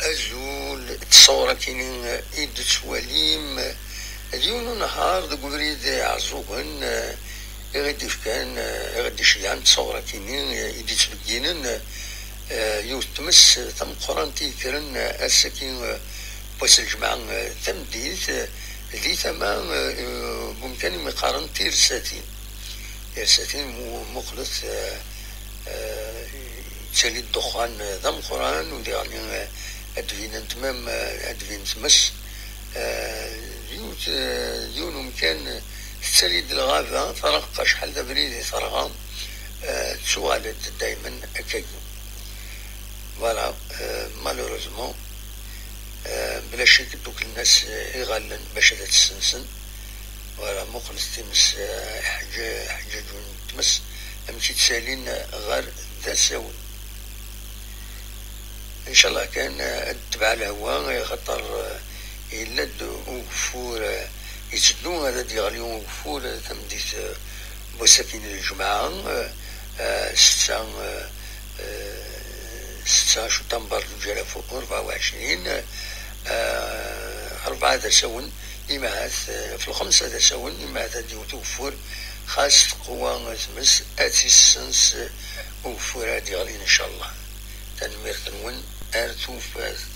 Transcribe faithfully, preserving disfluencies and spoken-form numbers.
Azul, ttṣawṛ akkin i d-tettwalim, d yiwen unehhar deg ubrid iɛeẓẓugen, eh, i ɣ-id-ifkan, eh, i ɣ-id-iceyyɛen ttṣawṛ akkin, eh, i d-ittbegginen, eh, yiwet tmes tameqqrant i yekkren, eh, ass-agi, eh, n wass n lǧemɛa, eh, tameddit, eh, di tama, eh, n umkan imi qqaren Tirsatin. Tirsatin mu-, muqlet, eh, eh, yettali-d ddexxan d ameqqran, u diɣen, eh, ad d-binent même, eh, ad d-bin tmes, eh, yiwet, eh, yiwen umkan, eh, tettali-d lɣaba, terɣa acḥal d abrid i terɣa, eh, tettuɣal-d daymen akkagi. Voilà, eh, malheureusement, eh, bla ccek dduklen-as, eh, iɣallen bac ad tt-ssensen. Voilà, muqlet times, eh, ḥeǧǧa-, ḥeǧǧaǧun n tmes, amek i ttalin ɣer d asawen. Incallah kan, eh, ad tetbeɛ lehwa, axaṭer, eh, yella-d ugeffur, eh, yetteddu ad d-yeɣli ugeffur, eh, tameddit, eh, n wass-agi n lǧemɛa, eh, eh, setta, eh, eh, setta cuttamber d uǧaraf rebɛa u ɛecrin, eh, rebɛa d asawen, imahat, eh, ɣef lxemsa d asawen, imahat ad d-yewwet ugeffur, xas teqwa tmes, ad tt-issens, eh, ugeffur ad d-yeɣli, incallah. Tanemmirt-nwen, ar tufat.